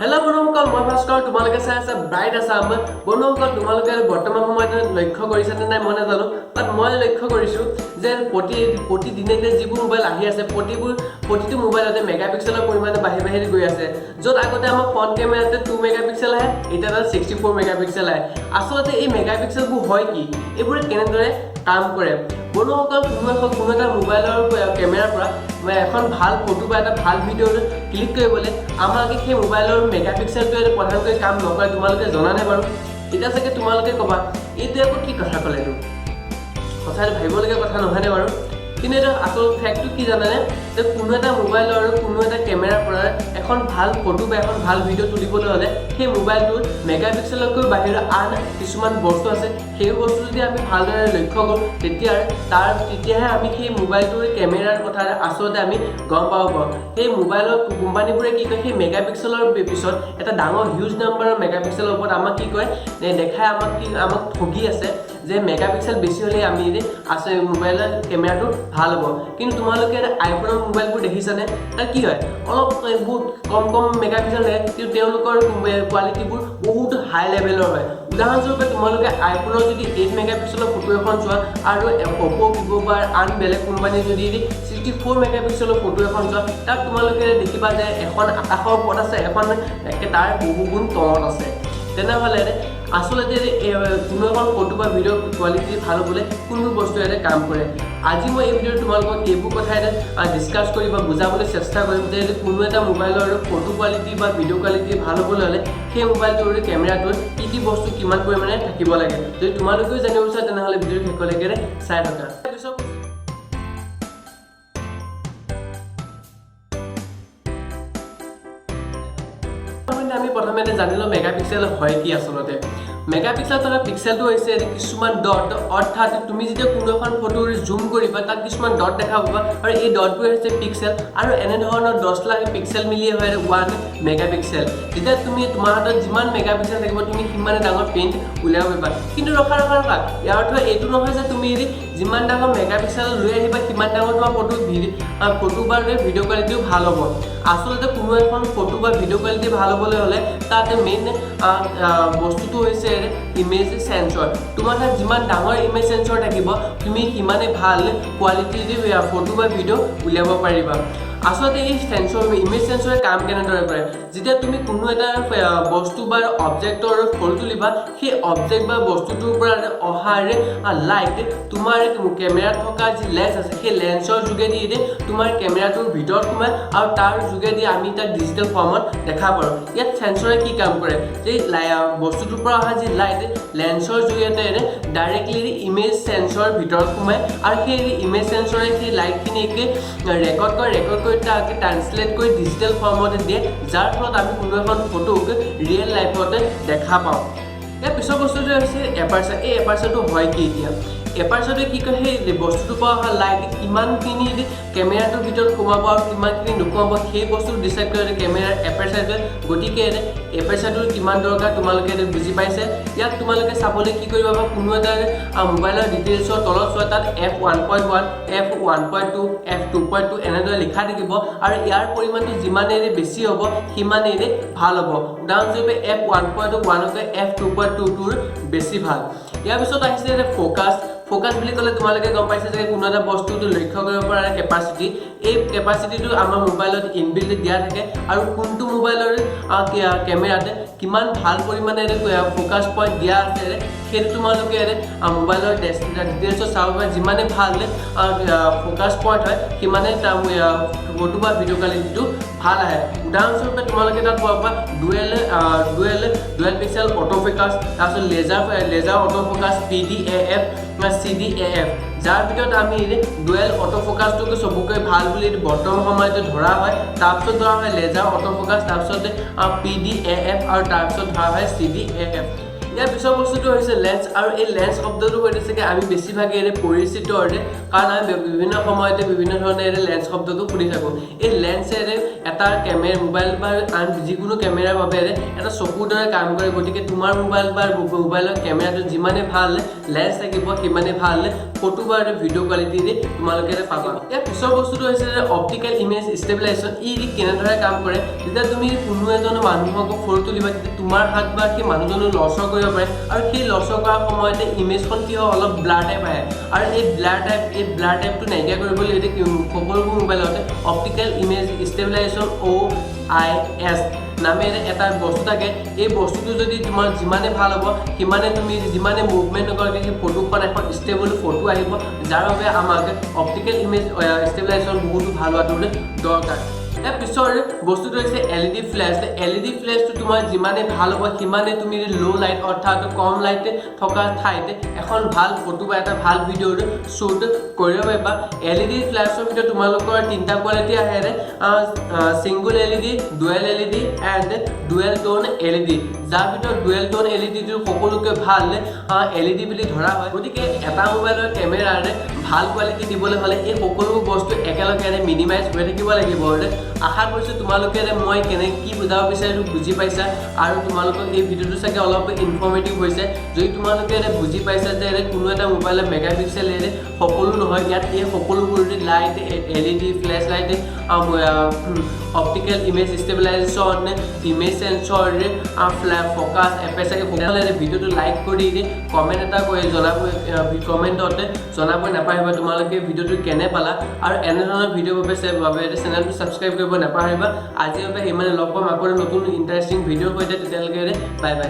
Hello' বন্ধুসকল, মই ভাস্কৰ। তোমালোকে চাই আছা ব্ৰাইট আছাম। বন্ধুসকল, তোমালোকে বৰ্তমান সময়ত লক্ষ্য কৰিছানে নাই মই নাজানো, বাট মই লক্ষ্য কৰিছোঁ যে প্ৰতিদিনে যে যিবোৰ মোবাইল আহি আছে, প্ৰতিটো মোবাইলতে মেগাপিক্সেলৰ পৰিমাণ বাঢ়ি বাঢ়ি গৈ আছে। য'ত আগতে আমাৰ ফ্ৰণ্ট কেমেৰাতে 2 মেগাপিক্সেল আহে, এতিয়া তাত 64 মেগাপিক্সেল আহে। আচলতে এই মেগাপিক্সেলবোৰ হয় কি? এইবোৰে কেনেদৰে কাম কৰে? বন্ধুসকল, কোনো এটা মোবাইলৰ কেমেৰাৰ পৰা বা এখন ভাল ফটো বা এটা ভাল ভিডিঅ' ক্লিক কৰিবলৈ আমাক সেই মোবাইলৰ মেগাপিক্সেলটোৱে প্ৰধানকৈ কাম নকৰে। তোমালোকে জানানে বাৰু? এতিয়া চাগে তোমালোকে ক'বা, এইটো আকৌ কি কথা ক'লে? এইটো সঁচাই ভাবিবলগীয়া কথা নহয়নে বাৰু? কিন্তু এইটো আচল ফেক্টটো কি জানানে? যে কোনো এটা মোবাইলৰ কোনো এটা কেমেৰাৰ পৰা এখন ভাল ফটো বা এখন ভাল ভিডিঅ' তুলিবলৈ হ'লে সেই মোবাইলটোৰ মেগাপিক্সেলতকৈ বাহিৰৰ আন কিছুমান বস্তু আছে। সেই বস্তু যদি আমি ভালদৰে লক্ষ্য কৰোঁ, তেতিয়াহে আমি সেই মোবাইলটোৰ কেমেৰাৰ কথা আচলতে আমি গম পাব পাৰোঁ। সেই মোবাইলৰ কোম্পানীবোৰে কি কয়, সেই মেগাপিক্সেলৰ পিছত এটা ডাঙৰ হিউজ নাম্বাৰৰ মেগাপিক্সেলৰ ওপৰত আমাক কি কয়, দেখাই আমাক ঠগি আছে যে মেগাপিক্সেল বেছি হ'লে আমি আছে মোবাইলৰ কেমেৰাটো ভাল হ'ব। কিন্তু তোমালোকে আইফোনৰ মোবাইলবোৰ দেখিছানে? তাত কি হয়, অলপ বহুত কম কম মেগাপিক্সেল থাকে, কিন্তু তেওঁলোকৰ কোৱালিটিবোৰ বহুত হাই লেভেলৰ হয়। উদাহৰণস্বৰূপে, তোমালোকে আইফোনৰ যদি 8 মেগাপিক্সেলৰ ফটো এখন চোৱা আৰু অ'প', ভিভ' বা আন বেলেগ কোম্পানীৰ যদি 64 মেগাপিক্সেলৰ ফটো এখন চোৱা, তাত তোমালোকে দেখিবা যে এখন আকাশৰ ওপৰত আছে, এখন একে তাৰ বহু গুণ তলত আছে। তেনেহ'লে আচলতে কোনো এখন ফটো বা ভিডিঅ' কোৱালিটি ভাল হ'বলৈ কোনবোৰ বস্তু ইয়াতে কাম কৰে? আজি মই এই ভিডিঅ'ত তোমালোকক এইবোৰ কথা ইয়াতে ডিছকাছ কৰি বা বুজাবলৈ চেষ্টা কৰিম যে কোনো এটা মোবাইলৰ ফটো কোৱালিটি বা ভিডিঅ' কোৱালিটি ভাল হ'বলৈ হ'লে সেই মোবাইলটোৰ কেমেৰাটোত কি কি বস্তু কিমান পৰিমাণে থাকিব লাগে। যদি তোমালোকেও জানিব বিচাৰা, তেনেহ'লে ভিডিঅ'টো শেষলৈকে চাই থকা। তাৰপিছত আমি প্ৰথমতে জানি লওঁ মেগাপিক্সেল হয় কি। আচলতে মেগাপিক্সেল থকা পিক্সেলটো হৈছে কিছুমান ডট। অৰ্থাৎ তুমি যেতিয়া কোনো এখন ফটো জুম কৰিবা, তাত কিছুমান ডট দেখা পাবা আৰু এই ডটবোৰ হৈছে পিক্সেল। আৰু এনেধৰণৰ 10 লাখ পিক্সেল মিলিয়ে হয় 1 মেগাপিক্সেল। যেতিয়া তুমি তোমাৰ হাতত যিমান মেগাপিক্সেল থাকিব, তুমি সিমানে ডাঙৰ প্ৰিণ্ট উলিয়াব পাৰিবা। কিন্তু ৰখা, ৰখা, ৰখা! ইয়াৰ অৰ্থ এইটো নহয় যে তুমি যিমান ডাঙৰ মেগাপিক্সেল লৈ আহিবা, সিমান ডাঙৰ তোমাৰ ফটো বা ভিডিঅ' কোৱালিটিও ভাল হ'ব। আচলতে কোনো এখন ফটো বা ভিডিঅ' কোৱালিটি ভাল হ'বলৈ হ'লে তাত মেইন বস্তুটো হৈছে ইমেজ চেঞ্চৰ। তোমাৰ তাত যিমান ডাঙৰ ইমেজ চেঞ্চৰ থাকিব, তুমি সিমানে ভাল কোৱালিটিৰ ফটো বা ভিডিঅ' উলিয়াব পাৰিবা। আচলতে এই ইমেজ চেঞ্চৰে কাম কেনেদৰে কৰে? যেতিয়া তুমি কোনো এটা বস্তু বা অবজেক্টৰ ফটো তুলিবা, সেই অবজেক্ট বা বস্তুটোৰ পৰা অহাৰ লাইট তোমাৰ কেমেৰাত থকা যি লেন্স আছে, সেই লেন্সৰ যোগেদি তোমাৰ কেমেৰাটোৰ ভিতৰত সোমায় আৰু তাৰ যোগেদি আমি তাক ডিজিটেল ফৰ্মত দেখা পাৰোঁ। ইয়াত চেঞ্চৰে কি কাম কৰে যে বস্তুটোৰ পৰা অহা যি লাইট, লেন্সৰ জৰিয়তে ডাইৰেক্টলি ইমেজ চেঞ্চৰ ভিতৰত সোমায় আৰু সেই ইমেজ চেঞ্চৰে সেই লাইটখিনিক ৰেকৰ্ড কৰে। ৰেকৰ্ড কৰি তাক ট্ৰান্সলেট কৰি ডিজিটেল ফৰ্মত দিয়ে, যাৰ ফলত আমি কোনো এখন ফটোক ৰিয়েল লাইফতে দেখা পাওঁ। ইয়াৰ পিছৰ বস্তুটো হৈছে এপাৰচাৰ। এই এপাৰচাৰটো হয় কি? এতিয়া এপাৰচাৰটোৱে কি কয়, সেই বস্তুটোৰ পৰা অহা লাইট কিমানখিনি কেমেৰাটোৰ ভিতৰত সোমাব আৰু কিমানখিনি নোসোমাব, সেই বস্তুটো ডিচাইড কৰে কেমেৰাৰ এপাৰচাৰটোৱে। গতিকে এপাৰচাৰটোৰ কিমান দৰকাৰ তোমালোকে বুজি পাইছে। ইয়াক তোমালোকে চাবলৈ কি কৰিবা বা কোনো এটা মোবাইলৰ ডিটেইলছৰ তলত চোৱা, তাত F 1.1, F 1.2, F 2.2 এনেদৰে লিখা থাকিব আৰু ইয়াৰ পৰিমাণটো যিমানেই বেছি হ'ব, সিমানেই ভাল হ'ব। উদাহৰণস্বৰূপে, F 1.1তকৈ F 2.2টোৰ বেছি ভাল। ইয়াৰ পিছত আহিছে ফ'কাছ। ফ'কাছ বুলি ক'লে তোমালোকে গম পাইছে যে কোনো এটা বস্তুটো লক্ষ্য কৰিব পৰা কেপাচিটি। এই কেপাচিটিটো আমাৰ মোবাইলত ইনবিল্ট দিয়া থাকে আৰু কোনটো মোবাইলৰ কেমেৰাতে কিমান ভাল পৰিমাণে ফ'কাছ পইণ্ট দিয়া আছে, সেইটো তোমালোকে মোবাইলৰ ডিটেইলছত চাব পাৰা। যিমানে ভাল ফ'কাছ পইণ্ট হয়, সিমানে তাৰ ফটো বা ভিডিঅ' কোৱালিটিটো ভাল আহে। উদাহৰণস্বৰূপে, তোমালোকে তাত পোৱা পাবা dual pixel auto focus, তাৰপিছত laser auto focus, PDAF, CDAF, যাৰ ভিতৰত আমি ডুৱেল অটো ফ'কাছটোকে চবতকৈ ভাল বুলি বৰ্তমান সময়ত ধৰা হয়। তাৰপিছত ধৰা হয় লেজাৰ অটো ফ'কাছ, তাৰপিছত PDAF আৰু তাৰপিছত ধৰা হয় CDAF। ইয়াৰ পিছৰ বস্তুটো হৈছে লেন্স। আৰু এই লেন্স শব্দটোৰ সৈতে চাগে আমি বেছিভাগে এনে পৰিচিত, কাৰণ আমি বিভিন্ন সময়তে বিভিন্ন ধৰণে এই লেন্স শব্দটো শুনি থাকোঁ। এই লেন্সেৰে এটা কেমেৰা, মোবাইল বা আন যিকোনো কেমেৰাৰ বাবে এটা চকুৰ দৰে কাম কৰে। গতিকে তোমাৰ মোবাইল বা মোবাইলৰ কেমেৰাটো যিমানে ভাল লেন্স থাকিব, সিমানে ভাল ফটো বা ভিডিঅ' কোৱালিটি তোমালোকে পাবা। ইয়াৰ পিছৰ বস্তুটো হৈছে যে অপটিকেল ইমেজ ষ্টেবিলাইজেশ্যন। ই কেনেদৰে কাম কৰে? যেতিয়া তুমি কোনো এজন মানুহক ফটো তুলিবা, তেতিয়া তোমাৰ হাত বা সেই মানুহজনো লৰচৰ কৰিব পাৰে আৰু সেই লৰচৰ কৰাৰ সময়তে ইমেজখন কি হয়, অলপ ব্লাৰ টাইপ আহে। আৰু এই ব্লাৰ টাইপটো নাইকিয়া কৰিবলৈ এতিয়া সকলোবোৰ মোবাইলতে অপটিকেল ইমেজ ষ্টেবিলাইজেশ্যন, অ'আইএছ নামেৰে এটা বস্তু থাকে। এই বস্তুটো যদি তোমাৰ যিমানে ভাল হ'ব, সিমানে তুমি যিমানে মুভমেণ্ট নকৰাকৈ সেই ফটোখন এখন ষ্টেবল ফটো আহিব, যাৰ বাবে আমাক অপটিকেল ইমেজ ষ্টেবিলাইজেশ্যন বহুতো ভাল হোৱাটো দৰকাৰ। ইয়াৰ পিছৰ বস্তুটো হৈছে এলইডি ফ্লেছ। এলইডি ফ্লেছটো তোমাৰ যিমানে ভাল হ'ব, সিমানে তুমি ল' লাইট, অৰ্থাৎ কম লাইট থকা ঠাইত এখন ভাল ফটো বা এটা ভাল ভিডিঅ'ৰ শ্বুট কৰিব পাৰিবা। এলইডি ফ্লেছৰ ভিতৰত তোমালোকৰ তিনিটা কোৱালিটি আহে, single LED, dual LED and dual tone LED, যাৰ ভিতৰত ডুৱেল টোন এলইডিটো সকলোতকৈ ভাল এলইডি বুলি ধৰা হয়। গতিকে এটা মোবাইলৰ কেমেৰাৰে ভাল কোৱালিটি দিবলৈ হ'লে এই সকলোবোৰ বস্তু একেলগে মিনিমাইজ হৈ থাকিব লাগিব। আশা কৰিছোঁ তোমালোকে মই কেনে কি বুজাব বিচাৰিছোঁ বুজি পাইছা আৰু তোমালোকক এই ভিডিঅ'টো চাগে অলপ ইনফৰ্মেটিভ হৈছে। যদি তোমালোকে বুজি পাইছা যে কোনো এটা মোবাইলৰ মেগা পিক্সেল সকলো নহয়, ইয়াত এই সকলোবোৰ light, LED flash light, optical image stabilization, image sensor, focus, aperture, সকলোৱে ভিডিঅ'টো লাইক কৰি দি কমেণ্ট এটা কৰি জনাব, কমেণ্টতে জনাব নাপাহৰিবা তোমালোকে ভিডিঅ'টো কেনে পালা। আৰু এনেধৰণৰ ভিডিঅ'ৰ বাবে চেনেলটো ছাবস্ক্ৰাইব কৰিব নাপাহৰিবা। আজিৰ বাবে ইমানে। লগ পাম আকৌ নতুন ইণ্টাৰেষ্টিং ভিডিঅ'ৰ সৈতে। তেতিয়ালৈকে বাই বাই।